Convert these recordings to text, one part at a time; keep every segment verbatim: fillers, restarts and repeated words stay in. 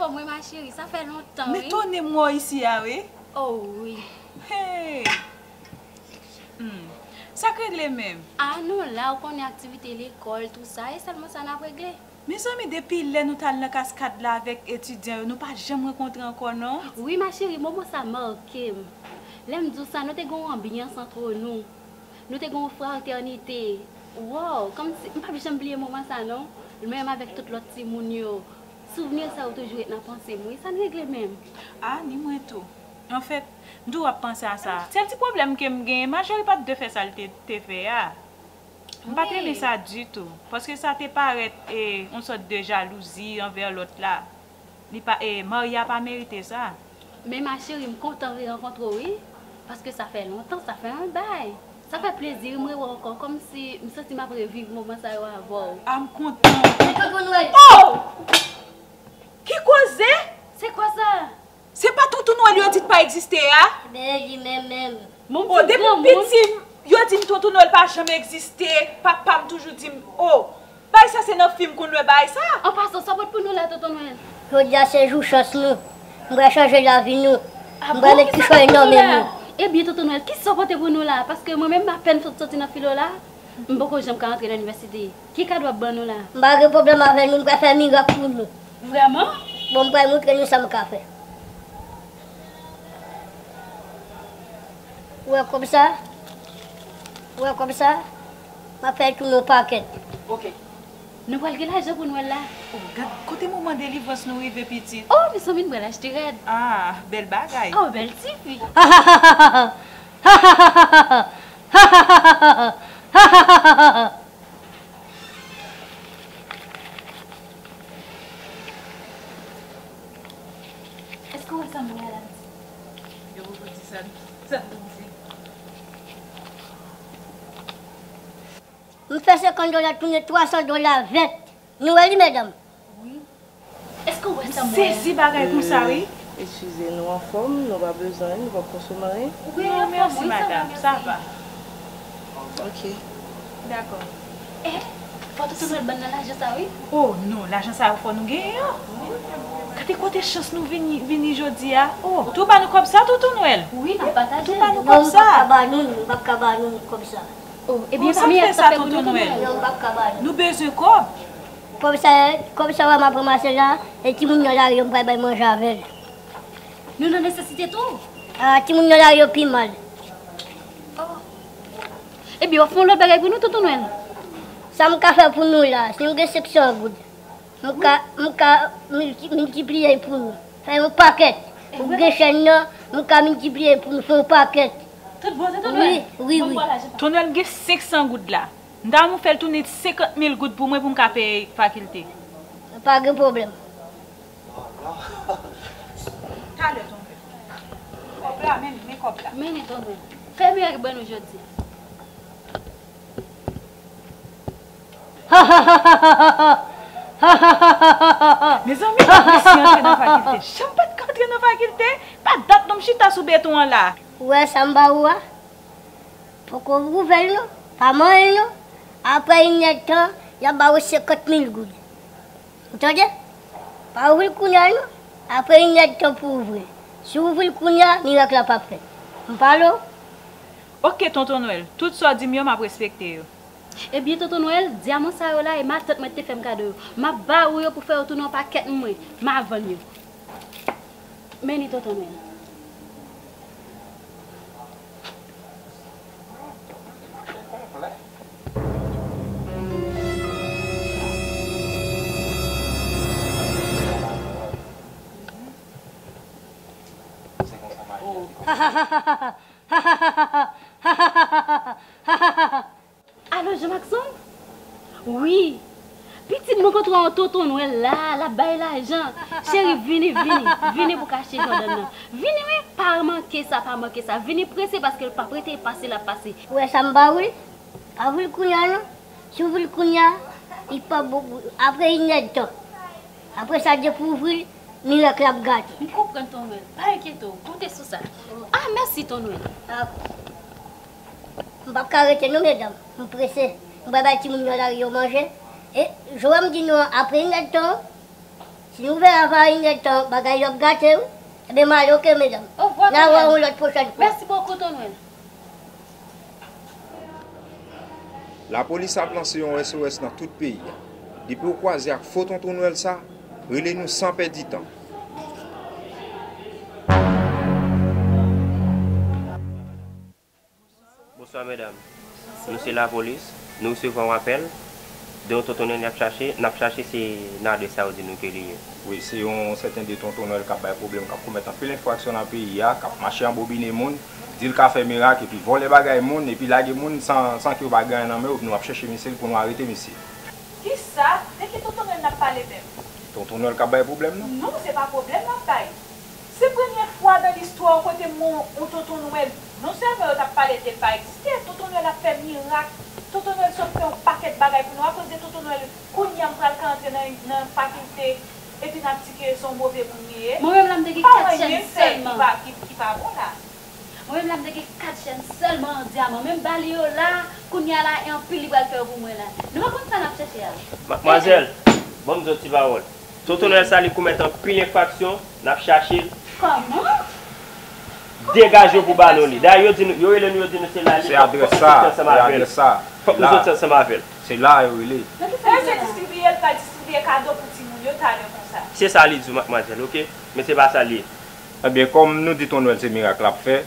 Mwen, ma chérie, sa fè lontan, wi. Men tonnen m wè w isi a, wi. Oh, wi. Hey! Hmm. Sa k regle menm? A, nou la, ou konnen aktivite lekòl, tou sa, e sèlman sa n ap regle. Mezanmi, depi lè nou t al nan kaskad la avèk etidyan yo, nou pa janm rankontre ankò, non? Wi, ma chérie, moman sa make m. Lè m di w sa, nou te gen yon anbyans antre nou. Nou te gen yon fratènite. Wow, kòmsi, m p ap janm bliye moman sa, non. Menm avèk tout lòt timoun yo. Souvni sa yo toujou ret nan panse m, wi. Sa n regle menm? A, ni mwen tou. Anfèt, m toujou ap panse a sa. Sèl ti pwoblèm ke m genyen, Majori pa t dwe fè sa l te, te fè a. M pa t renmen sa ditou, paske sa te parèt, e, yon sòt de jalouzi anvè lòt la. Li pa, e, Maria pa merite sa. Men ma chérie, m kontan rerankontre w, wi, paske sa fè lontan, sa fè yon bay. Sa fè plezi, wi, m rewè w ankò, kòmsi m santi m ap reviv moman sa yo avè w. A, m kontan. Se tonton Nwèl. Oh! Ki koze? Se kwa sa? Se pa tonton Nwèl yo di k pa egziste a? Ebyen, e li menm menm. Bon, depi m piti, yo di m tonton Nwèl pa janm egziste. Papa m toujou di m, oh, bagay sa se nan fim konn wè bagay sa. An pasan, sa w pot pou nou la, tonton Nwèl? Jodi a se jou chans nou. M pral chanje lavi nou. M pral met kichòy nan men nou. Ebyen, tonton Nwèl, kisa w pote pou nou la? Paske mwen menm, m apèn sot soti nan filo la. M poko janm ka antre nan inivèsite. Ki kado w ap ban nou la? M pa gen pwoblèm avè nou, m pral fè mirak pou nou. Vrèman? Bon, m pral montre nou sa m ka fè. Ou wè kòb sa? Ou wè kòb sa? M ap fè l tounen yon pakèt. Ok. Nou pral gen lajan pou Nwèl la. Oh, gad, kote moman delivrans nou rive, pitit? Oh, mezanmi, nou pral achte rad. Ah, bèl bagay. Oh, bèl tifi. Èske w wè sa m wè a la, pitit? Yo, ou di sa, sa m di. M fè senkant dola tounen twa san dola vèt. Nou wè li, medam? Wi. Èske w wè sa m wè a? M sezi bagay konsa, wi. Eskize, nou anfòm, nou pa bezwen, nou p ap konsome anyen. Wi, non, anfòm, mèsi, wi, sa va, madanm, sa va. Ok. Dakò. Eh, fò tonton Nwèl ban nan lajan sa, wi. Oh, non, lajan sa yo fò nou genyen yo. Gade kote chans nou vini, vini jodi a. Oh, tou ba nou kòb sa, tonton Nwèl. Wi, n ap pataje. Tou ba nou kòb sa. Non, m p ap ka ba nou, m p ap ka ba nou kòb sa. Oh, ebyen, pa miyè sa fè pou nou, tonton Nwèl. Non, m p ap ka ba nou. Nou bezwen kòb. Kòb sa, kòb sa w ap ranmase la, e timoun nan lari yo m pral bay manje avè l. Nou nan nesesite tou. Ah, timoun nan lari yo pi mal. Oh. Ebyen, w ap fè yon lòt bagay pou nou, tonton Nwèl? Sa m ka fè pou nou la, si m gen senk san goud, m ka, m ka milti-, miltipliye l pou nou. Fè yon pakèt. Ou gen chèn nan, m ka miltipliye l pou nou fè yon pakèt. Tout bon, tonton Nwèl? Wi, wi, wi. Tonton Nwèl, m gen senk san goud la. M ta renmen w fè l tounen senkant mil goud pou mwen pou m ka peye fakilte. Pa gen pwoblèm. Talè, tonton. Kòb la, men, men kòb la. Men li, tonton. Fè mirak ban nou jodi a. Mezanmi, m ap resi antre nan fakilte. Jan m pa t ka antre nan fakilte, pa dat non m chita sou beton an la. Ou wè sa m ba ou a? Poko ouvè l non, pa manyen l non. Apre inèdtan, y ap ba ou senkant mil goud. Ou tande? Pa ouvri l kounye a non. Apre inèdtan pou ouvri l. Si w ouvri l kounye a, mirak la p ap fèt. M pale w? Oke, tonton Nwèl. Tout sa w di m yo, m ap respekte yo. Ebyen, tonton Nwèl, dyaman sa yo la, e matant mwen te fè m kado yo. M ap ba ou yo pou fè yo tounen yon pakèt mwen. M a vann yo. Men li, tonton Nwèl. Alo, Jean Maxon? Wi. Pitit, mwen kontre yon tonton Nwèl la, l ap bay lajan. Cheri, vini, vini. Vini pou kache Jordan nan. Vini, wi. Pa manke sa, pa manke sa. Vini prese paske l p ap rete, e pase l ap pase. Ou wè sa m ba ou l? Pa ouvri l kounye a non. Si w ouvri l kounye a, li p ap bon pou ou. Apre inèdtan. Apre sa, depi w ouvri l, mirak la ap gate. M konprann, tonton Nwèl. Pa enkyete w. Konte sou sa. Ah, mèsi, tonton Nwèl. Dakò. M p ap ka rete non, medam. M prese. M pral bay timoun yo lari yo manje. E, jan w wè m di nou an, apre inèdtan, Si nou veye avè Inèd tan, bagay yo ap gate wi. Ebyen m ale, oke medam. N a wè yon lòt pwochèn fwa. Mèsi bokou Ton Nwèl. Lapolis ap lanse yon S O S nan tout peyi a. Depi w kwaze ak fo Tonton Nwèl sa, rele nou san pèdi tan. Bonswa medam. Nou se lapolis. Nou resevwa yon apèl de yon Tonton Nwèl n ap chache. N ap chache se nan adrès sa yo di nou ke li ye. Wi, se yon sèten de Tonton Nwèl k ap bay pwoblèm, k ap komèt anpil enfraksyon nan peyi a, k ap mache anbobine moun, di l ka fè mirak, epi vòlè bagay moun, epi lage moun san, san ke yo pa gen anyen nan men yo, epi nou ap chèche misye pou nou arete misye. Kisa? De ki Tonton Nwèl n ap pale menm? Tonton Nwèl k ap bay pwoblèm nan? Non, se pa pwoblèm n ap bay. Se premye fwa nan listwa kote m wè yon Tonton Nwèl. Non sèlman yo t ap pale de l pa egziste, Tonton Nwèl ap fè mirak. Tonton Nwèl sot fè yon pakèt bagay pou nou. Akoz de Tonton Nwèl, kounye a m pral ka antre nan, nan fakilte, epi n ap di ke se yon move moun li ye. Mwen menm la m te gen kat chèn sèlman. Pa anyen fè ki pa, ki, ki pa bon la. Mwen menm la m te gen kat chèn sèlman an dyaman. Menm bali yo la, kounye a la, e anpil li pral fè yo pou mwen la. Nou pa konn sa n ap chèche a. Madmwazèl, ban m di w ti pawòl. Tonton Nwèl sa li komèt anpil enfraksyon, n ap chache l. Kòman? Degaje w pou ba nou li. Dayè yo di nou, yo rele nou, yo di nou se la li. Se adrès sa, se adrès sa. Fòk nou soti ansanm avè l. Se la yo rele. Nan ki sa l pral distribiye, l pral distribiye kado pou timoun yo talè konsa. Se sa li di w, madmwazèl, oke? Men se pa sa l ye. Ebyen, kòm nou di Ton Nwèl se mirak l ap fè,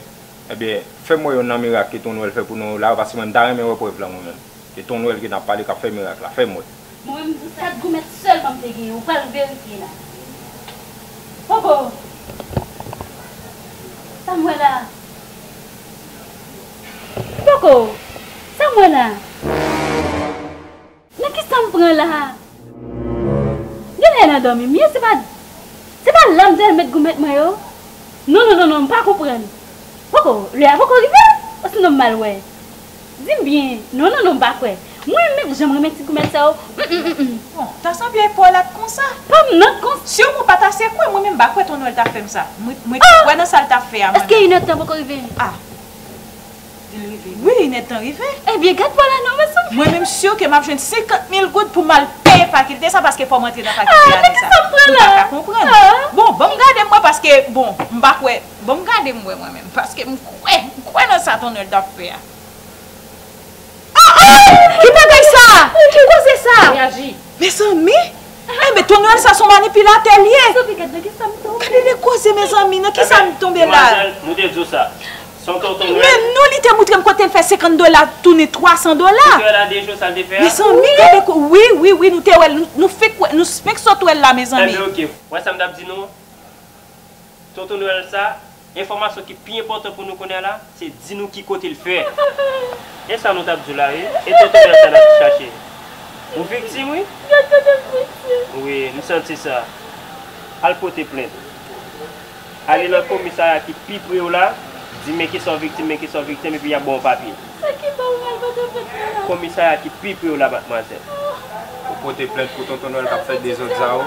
ebyen, fè m wè yonn nan mirak ke Ton Nwèl fè pou nou la, paske mwen, m ta renmen wè prèv la mwen menm. Ke Ton Nwèl ke n ap pale k ap fè mirak la, fè m wè. Mwen menm, se kat goumèt sèlman m te genyen, ou pral verifye la. Poko! Sa m wè la? Poko! Sa m wè la? Nan kisa m pran la? Genlè nan dòmi m ye, se pa, se pa la m te al met goumèt mwen yo? Non, non, non, non, m pa konprann. Poko, lè a poko rive? Osinon m mal wè? Di m byen. Non, non, non, m pa kwè. Mwen menm, jan m renmen ti goumèt sa yo. Mm, mm, mm, mm. Bon, ta sanble pa w la t konsa. Pa m nan t konsa. Si w pa ta se kwè, mwen menm m pa kwè Ton Nwèl ta fè m sa. Mwen, mwen te kwè nan sa l t ap fè a, mwen menm. Èske Inèd tan poko rive? Ah. Wi, Inèd tan rive. Ebyen, gad vwala non, mezanmi. Mwen menm si ke m ap jwenn senkant mil goud pou m al peye fakilte sa, paske fò m antre nan fakilte a deja. Ou pa ka konprann. Bon, ban m gade m wè, paske, bon, m pa kwè. Ban m gade m wè mwen menm, paske m kwè, m kwè nan sa Ton Nwèl t ap fè a. Ah, ah! Ki bagay sa? Ki koze sa? Reyaji. Mezanmi! Enben, Ton Nwèl sa se yon manipilatè l ye. Gade de koze, mezanmi, nan kisa m tonbe la? Madmwazèl, nou te di w sa. Se yon Tonton Nwèl. Men non, li te moutre m kote l fè senkant dola tounen twa san dola. Ou te wè l a de jou, sa l te fè a? Mezanmi, gade ko-, wi, wi, wi, nou te wè l, nou, nou fenk wè, nou fenk sot wè l la, mezanmi. Enben, oke. Wè sa m t ap di nou? Tonton Nwèl sa, enfòmasyon ki pi enpòtan pou nou konnen la, se di nou ki kote l fè. E sa nou t ap di w la, wi. E Tonton Nwèl sa n ap chache. Ou viktim, wi. Gad kote m viktim. Wi, m santi sa. Al pote plent. Ale nan komisarya ki pi pre w la, di men kisa w viktim, men kisa w viktim, epi y ap ba w papye. Sa ki ba w al pote plent la? Komisarya ki pi pre w la, madmwazèl. Ou pote plent pou Tonton Nwèl k ap fè dezòd sa yo?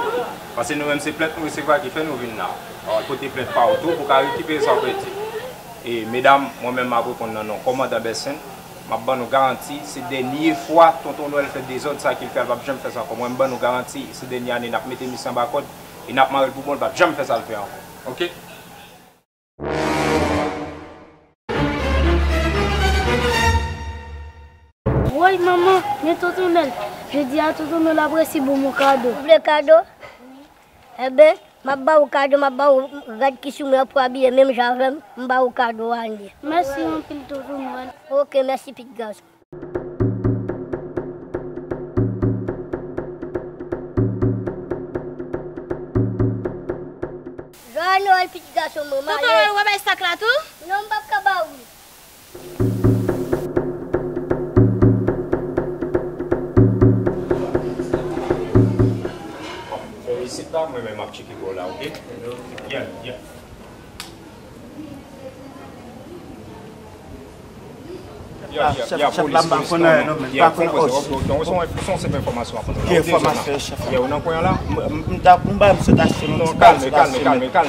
Paske nou menm se plent nou resevwa ki fè nou vin la. Ou al pote plent pa w tou pou w ka rekipere sa w pèdi. E medam, mwen menm m ap reponn nan non kòmandan Bèsen. M ap ban nou garanti, se dènye fwa Tonton Nwèl fè dezòd sa ke l fè a, l p ap janm fè sa ankò. Mwen menm ban nou garanti, se dènye ane n ap mete misye anba kòd e n ap mare l pou bon, l p ap janm fè sa l fè a ankò. Oke? Woy manman, men Tonton Nwèl. Jodi a Tonton Nwèl ap resi ban m yon kado. Ou vle kado? Enben, m ap ba ou kado, m ap ba ou rad ki sou mwen an pou abiye menm jan avè m, m ba ou kado a, Anie. Mèsi anpil, Tonton Nwèl. Oke, mèsi, pitit gason. Jwaye Nwèl, pitit gason mwen, m ale. Tonton Nwèl, w ap bay sak la tou? Non, m p ap ka ba ou li. Bon, fè isit la, mwen menm m ap tcheke bò la, oke? Yeah, yeah. Yeah, yeah, yeah, polis, polis, non, non. Yeah, fon polis, oke, oke, se yon, se yon senp enfòmasyon ap fè. Ki enfòmasyon, chèf? Yeah, ou nan kwen an la? M, m, m ta, m ba misye tache, non, ti bagay sou tache,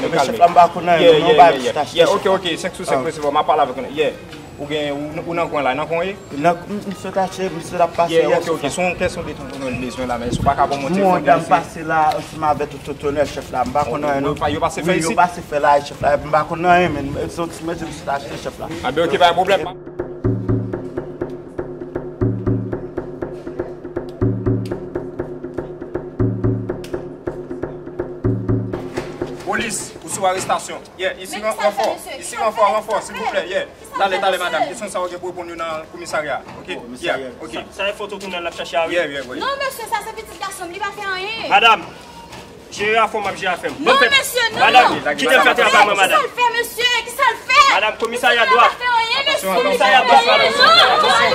men chèf la, m pa konn anyen, non, m ba misye tache. Yeah, oke, oke, senk sou senk, resevwa, m ap pale avèk ou, yeah. Ou gen, ou, ou nan kwen la, nan kwen w ye? Nan, m, m sot achte, m sot ap pase yè, ok, ok. Se yon kesyon de ton tonèl bezwen la, men si w pa ka ban m yon telefòn, m pase la ansanm avèk ton tonèl chèf la. M pa konn anyen, non. Yo pase fè isit? Wi, yo pase fè la, chèf la. M pa konn anyen, men se yon ti mesye m sot achte, chèf la. A ben, ok, pa gen pwoblèm. Polis, ou sou arestasyon. Yeah, isi ranfò. Isi ranfò, ranfò, silvouplè, yeah. Talè, talè, madanm. Kesyon sa w gen pou reponn yo nan komisarya. Ok? Yeah, ok. Sa e foto tonèl l ap chache a, wi. Yeah, yeah, yeah. Non, mesye, sa se pitit gason m, li pa fè anyen. Madanm, jere afè w, m ap jere afè m. Non, mesye, non. Madanm, kite m fè travay mwen, madanm. Kisa l fè, mesye? Kisa l fè? Madanm, komisarya dwat. Komisarya dwat, madanm.